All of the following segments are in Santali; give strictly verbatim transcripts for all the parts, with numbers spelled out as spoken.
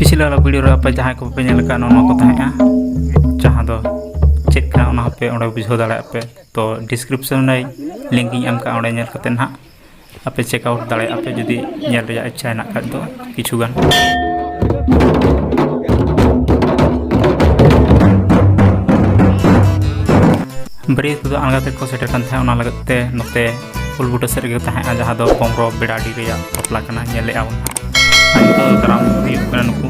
ᱯᱟᱹᱪᱷᱤᱞ ᱟᱞᱟ ᱵᱷᱤᱰᱤᱭᱳ ᱨᱮ ᱟᱯᱮ ᱡᱟᱦᱟᱸᱭ ᱠᱚᱯᱮ ᱧᱮᱞ ᱟᱠᱟᱫ, ᱱᱚᱜᱼᱚ ᱱᱚᱣᱟ ᱠᱚ ᱛᱟᱦᱮᱸᱜᱼᱟ, ᱡᱟᱦᱟᱸ ᱫᱚ ᱪᱮᱫ ᱠᱟᱱᱟ ᱚᱱᱟ ᱦᱚᱸᱯᱮ ᱚᱸᱰᱮ ᱵᱩᱡᱷᱟᱹᱣ ᱫᱟᱲᱮᱭᱟᱜ ᱯᱮ᱾ ᱛᱚ ᱰᱤᱥᱠᱨᱤᱯᱥᱚᱱ ᱨᱮ ᱞᱤᱝᱠ ᱤᱧ ᱮᱢ ᱠᱟᱜᱼᱟ, ᱚᱸᱰᱮ ᱧᱮᱞ ᱠᱟᱛᱮ ᱱᱟᱦᱟᱜ ᱟᱯᱮ ᱪᱮᱠ ᱟᱣᱩᱴ ᱫᱟᱲᱮᱭᱟᱜᱼᱟ ᱯᱮ, ᱡᱩᱫᱤ ᱧᱮᱞ ᱨᱮᱭᱟᱜ ᱤᱪᱪᱷᱟ ᱦᱮᱱᱟᱜ ᱠᱷᱟᱡ ᱫᱚ ᱠᱤᱪᱷᱩ ᱜᱟᱱ᱾ ᱵᱟᱹᱨᱭᱟᱹᱛ ᱠᱚᱫᱚ ᱟᱬᱜᱟᱛ ᱨᱮᱠᱚ ᱥᱮᱴᱮᱨ ᱠᱟᱱ ᱛᱟᱦᱮᱸᱫ, ᱚᱱᱟ ᱞᱟᱹᱜᱤᱫ ᱛᱮ ᱱᱚᱛᱮ ᱩᱞᱵᱩᱴᱟᱹ ᱥᱮᱫ ᱨᱮᱜᱮ ᱛᱟᱦᱮᱸᱜᱼᱟ, ᱡᱟᱦᱟᱸ ᱫᱚ ᱵᱚᱢᱨᱚ ᱵᱮᱲᱟᱰᱤ ᱨᱮᱭᱟᱜ ᱵᱟᱯᱞᱟ ᱠᱟᱱᱟ, ᱧᱮᱞᱮᱫᱼᱟ ᱵᱚᱱ ᱱᱟᱦᱟᱜ᱾ ᱟᱨ ᱱᱤᱛᱚᱜ ᱫᱚ ᱫᱟᱨᱟᱢ ᱦᱩᱭᱩᱜ ᱠᱟᱱᱟ ᱱᱩᱠᱩ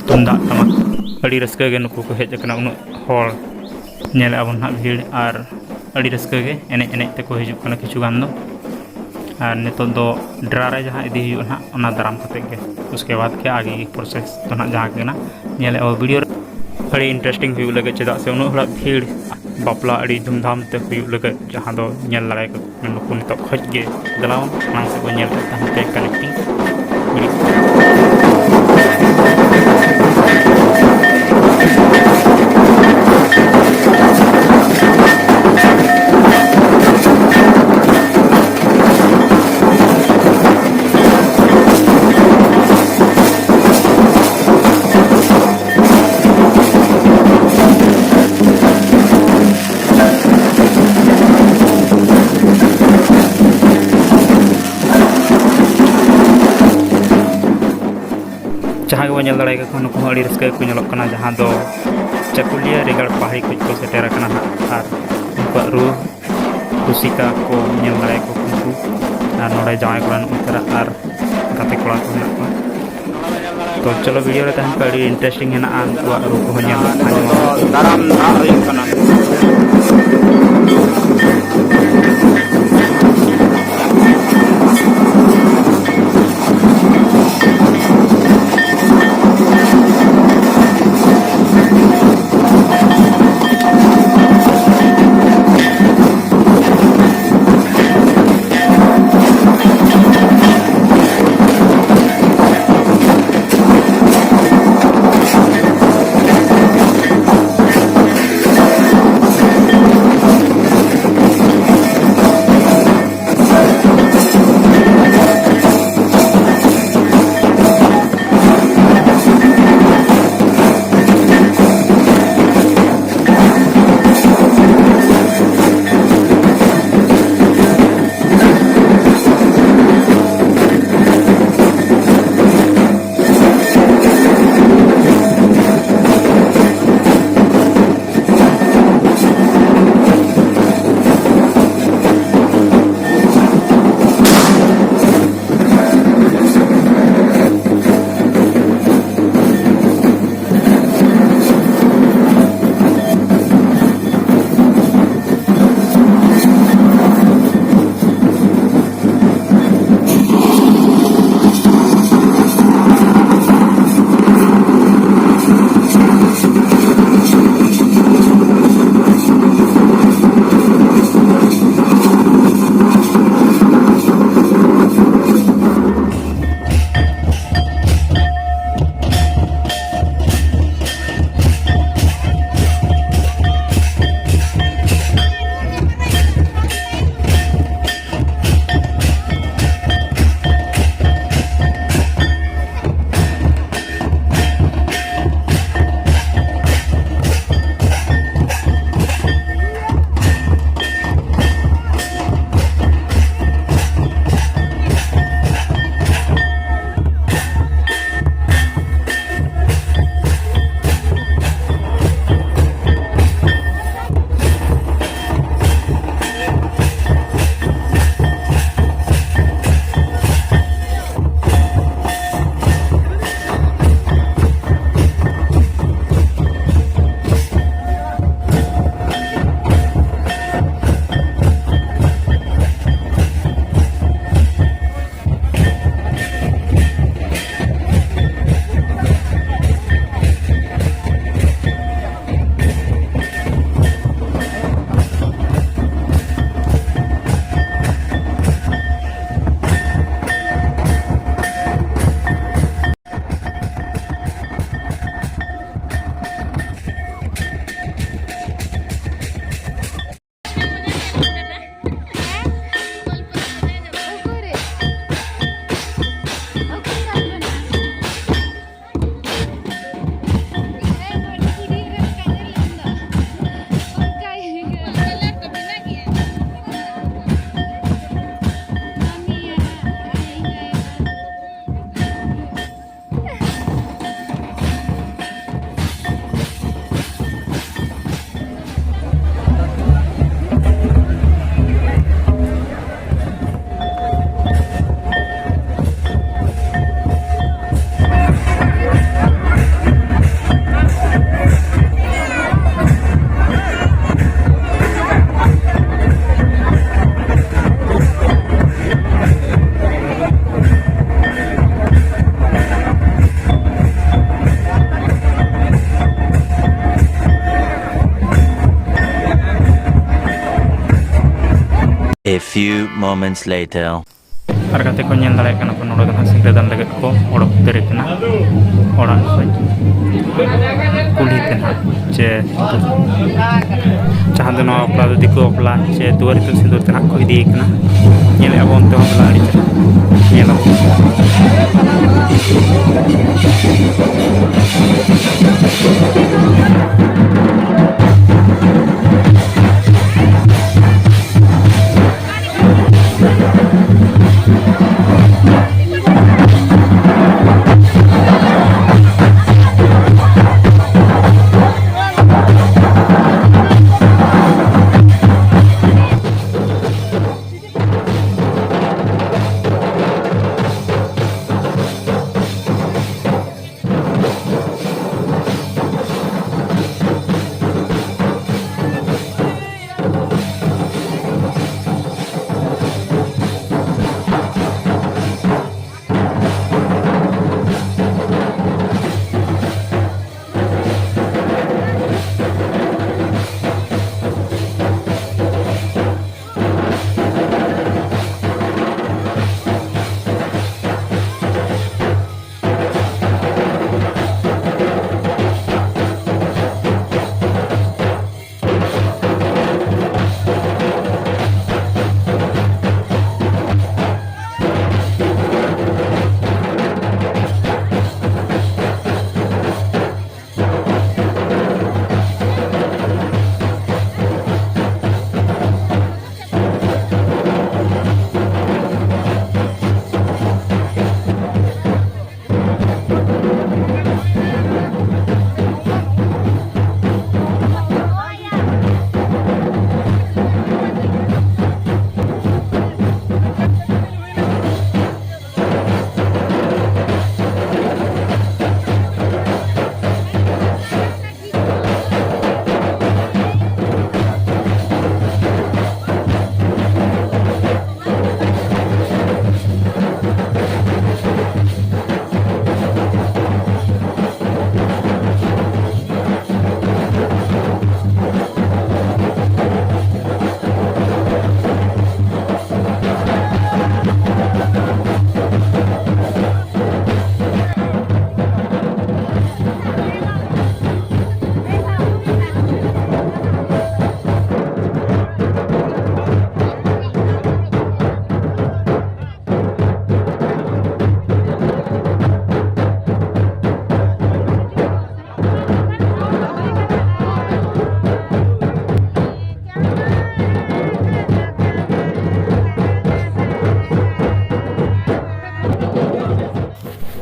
ᱛᱩᱢᱫᱟᱜ ᱴᱟᱢᱟᱠ᱾ ᱟᱹᱰᱤ ᱨᱟᱹᱥᱠᱟᱹ ᱜᱮ ᱱᱩᱠᱩ ᱠᱚ ᱦᱮᱡ ᱟᱠᱟᱱᱟ, ᱩᱱᱟᱹᱜ ᱦᱚᱲ ᱧᱮᱞᱮᱫᱼᱟ ᱵᱚᱱ ᱱᱟᱦᱟᱜ ᱵᱷᱤᱲ, ᱟᱨ ᱟᱹᱰᱤ ᱨᱟᱹᱥᱠᱟᱹ ᱜᱮ ᱮᱱᱮᱡ ᱮᱱᱮᱡ ᱛᱮᱠᱚ ᱦᱤᱡᱩᱜ ᱠᱟᱱᱟ ᱠᱤᱪᱷᱩ ᱜᱟᱱ ᱫᱚ᱾ ᱟᱨ ᱱᱤᱛᱚᱜ ᱫᱚ ᱰᱮᱨᱟ ᱨᱮ ᱡᱟᱦᱟᱸ ᱤᱫᱤ ᱦᱩᱭᱩᱜᱼᱟ ᱱᱟᱦᱟᱜ, ᱚᱱᱟ ᱫᱟᱨᱟᱢ ᱠᱟᱛᱮᱫ ᱜᱮ᱾ ᱩᱥᱠᱮ ᱵᱟᱫᱽ ᱜᱮ ᱟᱜᱮ ᱜᱮ ᱯᱨᱚᱥᱮᱥ ᱫᱚ ᱱᱟᱦᱟᱜ ᱡᱟᱦᱟᱸ ᱠᱟᱱᱟ, ᱧᱮᱞᱮᱫᱼᱟ ᱵᱚᱱ ᱵᱷᱤᱰᱤᱭᱳ ᱨᱮ᱾ ᱟᱹᱰᱤ ᱤᱱᱴᱟᱨᱮᱥᱴᱤᱝ ᱦᱩᱭᱩᱜ ᱞᱟᱹᱜᱤᱫ, ᱪᱮᱫᱟᱜ ᱥᱮ ᱩᱱᱟᱹᱜ ᱦᱚᱲᱟᱜ ᱵᱷᱤᱲ, ᱵᱟᱯᱞᱟ ᱟᱹᱰᱤ ᱫᱷᱩᱢᱫᱷᱟᱢ ᱛᱮ ᱦᱩᱭᱩᱜ ᱞᱟᱹᱜᱤᱫ, ᱡᱟᱦᱟᱸ ᱫᱚ ᱧᱮᱞ ᱫᱟᱲᱮ ᱠᱚ ᱱᱩᱠᱩ ᱱᱤᱛᱚᱜ ᱠᱷᱚᱡ ᱜᱮ ᱫᱮᱞᱟᱣ ᱢᱟᱲᱟᱝ ᱥᱮᱫ ᱵᱚᱱ ᱧᱮᱞ ᱠᱟᱜ ᱛᱟᱦᱮᱸ ᱛᱮ ᱠᱟᱱᱮᱠᱴᱤᱝ ᱵᱷᱤᱰᱤᱭᱳ᱾ ᱡᱟᱦᱟᱸ ᱜᱮᱵᱚᱱ ᱧᱮᱞ ᱫᱟᱲᱮᱭᱟᱠᱚ ᱠᱟᱱᱟ, ᱱᱩᱠᱩ ᱦᱚᱸ ᱟᱹᱰᱤ ᱨᱟᱹᱥᱠᱟᱹ ᱜᱮᱠᱚ ᱧᱮᱞᱚᱜ ᱠᱟᱱᱟ, ᱡᱟᱦᱟᱸ ᱫᱚ ᱪᱟᱹᱠᱩᱞᱤᱭᱟᱹ ᱨᱮᱜᱟᱲ ᱯᱟᱦᱟᱲᱤ ᱠᱷᱚᱱ ᱠᱚ ᱥᱮᱴᱮᱨ ᱟᱠᱟᱱᱟ ᱦᱟᱸᱜ᱾ ᱟᱨ ᱩᱱᱠᱩᱣᱟᱜ ᱨᱩ ᱨᱩᱥᱤᱠᱟ ᱠᱚ ᱧᱮᱞ ᱫᱟᱲᱮᱭᱟᱠᱚ ᱩᱱᱠᱩ, ᱟᱨ ᱱᱚᱰᱮ ᱡᱟᱶᱟᱭ ᱠᱚᱲᱟ ᱱᱩᱜᱼᱩ ᱛᱟᱨᱟ ᱟᱨ ᱜᱟᱛᱮ ᱠᱚᱲᱟ ᱠᱚ ᱢᱮᱱᱟᱜ ᱠᱚᱣᱟ᱾ ᱛᱚ ᱪᱚᱞᱚ, ᱵᱷᱤᱰᱤᱭᱳ ᱨᱮ ᱛᱟᱦᱮᱱ ᱯᱮ, ᱟᱹᱰᱤ ᱤᱱᱴᱟᱨᱮᱥᱴᱤᱝ ᱦᱮᱱᱟᱜᱼᱟ ᱩᱱᱠᱩᱣᱟᱜ ᱨᱩ ᱠᱚᱦᱚᱸ ᱧᱮᱞ ᱫᱟᱨᱟᱢ ᱫᱟᱜ ᱦᱩᱭᱩᱜ ᱠᱟᱱᱟ᱾ A few moments later. ᱟᱨ ᱜᱟᱛᱮ ᱠᱚ, ᱧᱮᱞ ᱫᱟᱲᱮᱭᱟᱜ ᱠᱟᱱᱟ ᱠᱚ, ᱱᱚᱰᱮ ᱫᱚ ᱱᱟᱦᱟᱜ ᱥᱤᱸᱫᱽᱨᱟᱹ ᱫᱟᱱ ᱞᱟᱹᱜᱤᱫ ᱠᱚ ᱚᱰᱚᱠ ᱩᱛᱟᱹᱨ ᱟᱠᱟᱱᱟ ᱚᱲᱟᱜ ᱠᱷᱚᱱ᱾ ᱠᱩᱞᱦᱤ ᱛᱮ ᱱᱟᱦᱟᱜ, ᱪᱮ ᱡᱟᱦᱟᱸ ᱫᱚ ᱱᱚᱣᱟ ᱵᱟᱯᱞᱟ ᱫᱚ ᱫᱤᱠᱩ ᱵᱟᱯᱞᱟ, ᱪᱮ ᱫᱩᱣᱟᱹᱨ ᱤᱛᱩᱫ ᱥᱤᱸᱫᱩᱨ ᱛᱮ ᱱᱟᱦᱟᱜ ᱠᱚ ᱤᱫᱤᱭᱮ ᱠᱟᱱᱟ᱾ ᱧᱮᱞᱮᱫᱼᱟ ᱵᱚᱱ ᱚᱱᱛᱮ ᱦᱚᱸ ᱵᱚᱞᱮ ᱟᱹᱰᱤ ᱪᱮᱦᱨᱟ ᱧᱮᱞᱚᱜ ᱠᱟᱱᱟ᱾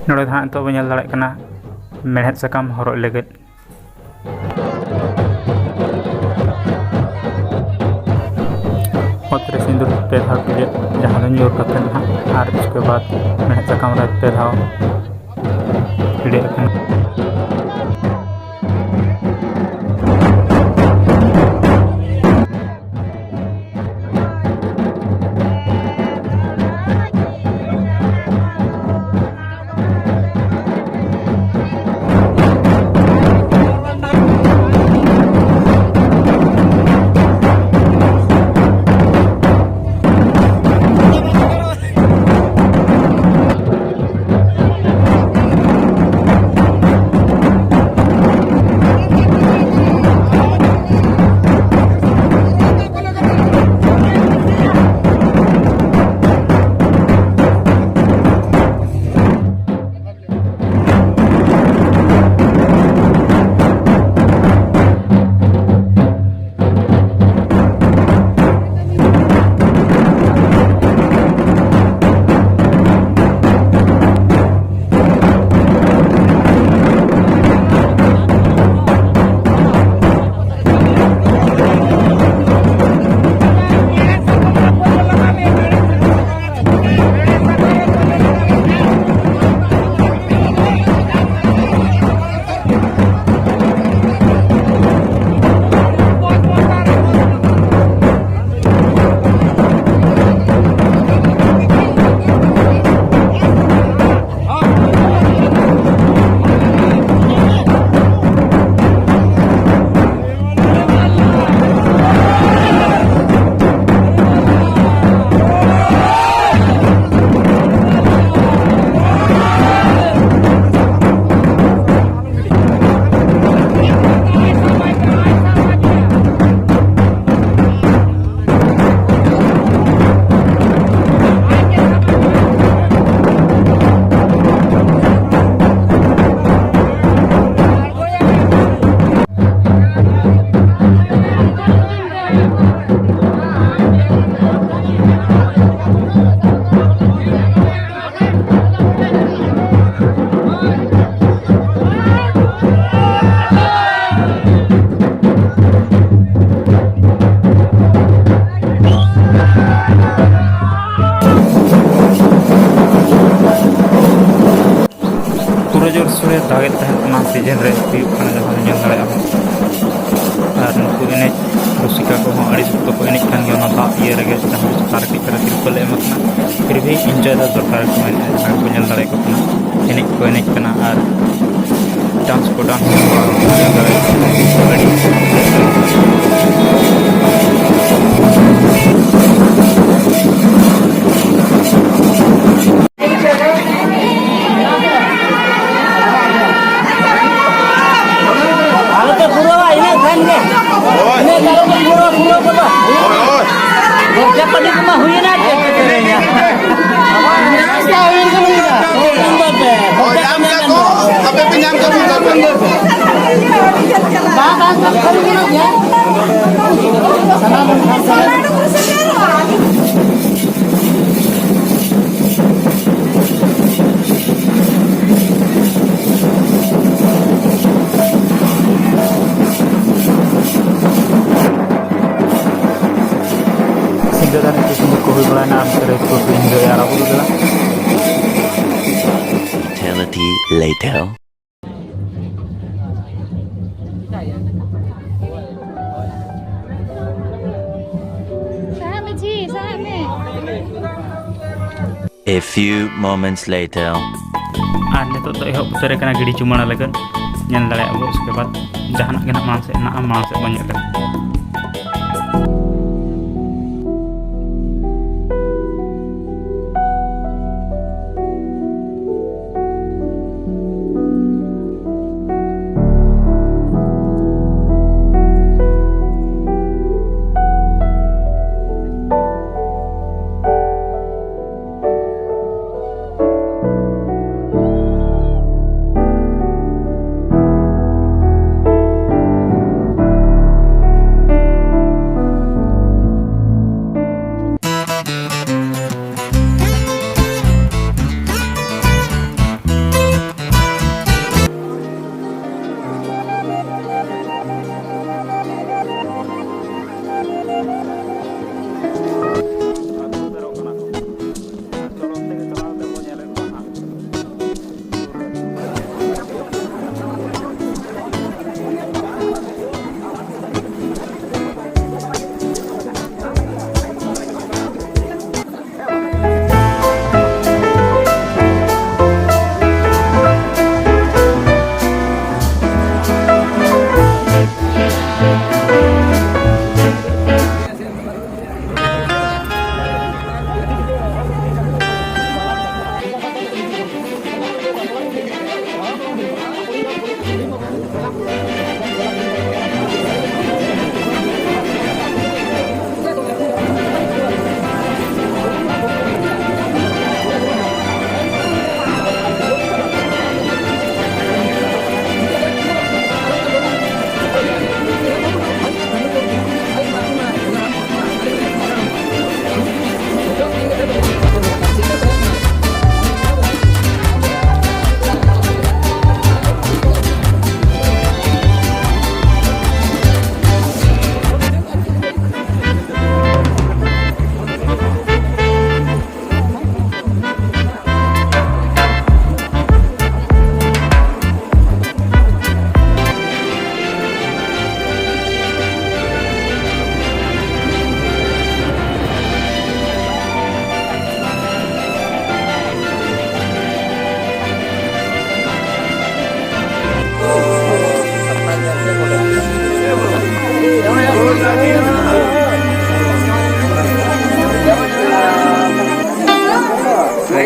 ᱱᱚᱰᱮ ᱫᱚ ᱦᱟᱸᱜ ᱱᱤᱛᱚᱜ ᱵᱚᱱ ᱧᱮᱞ ᱫᱟᱲᱮᱭᱟᱜ ᱠᱟᱱᱟ ᱢᱮᱲᱦᱮᱫ ᱥᱟᱠᱟᱢ ᱦᱚᱨᱚᱜ ᱞᱟᱹᱜᱤᱫ᱾ ᱚᱛ ᱨᱮ ᱥᱤᱸᱫᱩᱨ ᱯᱮ ᱫᱷᱟᱣ ᱴᱤᱰᱟᱹᱜ, ᱡᱟᱦᱟᱸ ᱫᱚ ᱧᱩᱨ ᱠᱟᱛᱮ ᱱᱟᱦᱟᱜ, ᱟᱨ ᱩᱥᱠᱮ ᱵᱟᱫ ᱢᱮᱲᱦᱮᱫ ᱥᱟᱠᱟᱢ ᱨᱮ ᱯᱮ ᱫᱷᱟᱣ ᱴᱤᱰᱟᱹᱜ ᱟᱠᱟᱱᱟ᱾ ᱥᱤᱡᱤᱱ ᱨᱮ ᱦᱩᱭᱩᱜ ᱠᱟᱱᱟ, ᱡᱟᱦᱟᱸ ᱧᱮᱞ ᱫᱟᱲᱮᱭᱟᱜᱼᱟ ᱵᱚᱱ᱾ ᱟᱨ ᱱᱩᱠᱩ ᱮᱱᱮᱡ ᱨᱩᱥᱤᱠᱟ ᱠᱚᱦᱚᱸ ᱟᱹᱰᱤ ᱥᱚᱠᱛᱚ ᱠᱚ ᱮᱱᱮᱡ ᱠᱟᱱ ᱜᱮᱭᱟ ᱚᱱᱟ ᱫᱟᱜ ᱤᱭᱟᱹ ᱨᱮᱜᱮ, ᱡᱟᱦᱟᱸ ᱨᱮ ᱪᱮᱛᱟᱱ ᱨᱮ ᱠᱟᱹᱡ ᱪᱟᱨᱟ ᱛᱤᱨᱯᱚᱞ ᱞᱮ ᱮᱢ ᱟᱠᱟᱱᱟ᱾ ᱯᱷᱤᱨ ᱵᱷᱤ ᱤᱱᱡᱚᱭ ᱫᱚ ᱫᱚᱨᱠᱟᱨ ᱠᱟᱱᱟ, ᱡᱟᱦᱟᱸ ᱠᱚ ᱧᱮᱞ ᱫᱟᱲᱮᱭᱟᱠᱚ ᱠᱟᱱᱟ, ᱮᱱᱮᱡ ᱠᱚ ᱮᱱᱮᱡ ᱠᱟᱱᱟ ᱟᱨ ᱰᱟᱱᱥ ᱠᱚ ᱰᱟᱱᱥ ᱠᱟᱱᱟ᱾ ᱟᱹᱰᱤ ᱟᱞᱚᱯᱮ ᱯᱩᱨᱟᱹᱣᱟ, ᱤᱱᱟᱹᱜ ᱠᱷᱟᱱ ᱜᱮ᱾ ᱤᱱᱟᱹᱜ ᱜᱮ ᱟᱞᱚᱯᱮ ᱯᱩᱨᱟᱹᱣᱟ, ᱯᱩᱨᱟᱹᱣ ᱠᱚᱫᱚ᱾ ᱜᱚᱢᱠᱮ ᱯᱟᱹᱴᱤ ᱠᱚᱢᱟ ᱦᱩᱭᱮᱱᱟ, ᱪᱮᱫ ᱯᱮ ᱥᱮᱨᱮᱧᱟ? ᱟᱯᱮ ᱯᱮ ᱧᱟᱢ ᱠᱟᱜ ᱠᱚ, ᱟᱯᱮ ᱯᱮ ᱧᱟᱢ ᱠᱟᱜ ᱠᱚ᱾ ᱵᱟᱝ, ᱵᱟᱝ, ᱵᱟᱝ, ᱥᱟᱹᱨᱤ ᱢᱮᱱᱟᱜ ᱜᱮᱭᱟ᱾ ᱥᱟᱱᱟᱢ ᱦᱚᱲ ᱥᱟᱶᱛᱮ ᱥᱤᱞᱫᱟᱹ ᱫᱷᱟᱨᱮ ᱠᱚ ᱥᱤᱸᱫᱩᱨ ᱠᱚ ᱦᱩᱭ ᱵᱟᱲᱟᱭᱮᱱᱟ ᱟᱨ ᱱᱚᱛᱮ ᱨᱮ ᱠᱚ ᱥᱮᱨᱮᱧ ᱫᱚ ᱟᱨ ᱟᱵᱚ ᱫᱚ ᱫᱮᱞᱟ᱾ Eternity later. ᱥᱟᱦᱟᱜ ᱢᱮ ᱡᱷᱤ, ᱥᱟᱦᱟᱜ ᱢᱮ᱾ A few moments later. ᱟᱨ ᱱᱤᱛᱚᱜ ᱫᱚ ᱮᱦᱚᱵ ᱩᱛᱟᱹᱨ ᱟᱠᱟᱱᱟ ᱜᱤᱰᱤ ᱪᱩᱢᱟᱹᱲᱟ ᱞᱟᱹᱜᱤᱫ᱾ ᱧᱮᱞ ᱫᱟᱲᱮᱭᱟᱜᱼᱟ ᱵᱚ, ᱩᱥᱠᱮ ᱵᱟᱫ ᱡᱟᱦᱟᱱᱟᱜ ᱜᱮ ᱱᱟᱜ ᱢᱟᱲᱟᱝ ᱥᱮᱫ ᱢᱮᱱᱟᱜᱼᱟ, ᱢᱟᱲᱟᱝ ᱥᱮᱫ ᱵᱚᱱ ᱧᱮᱞ ᱞᱮᱜᱮ᱾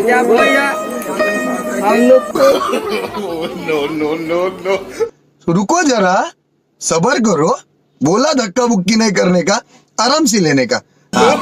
क्या भैया, हम लोग को तो रुको जरा, सबर करो। बोला धक्का बुक्की नहीं करने का, आराम से लेने का। हाँ।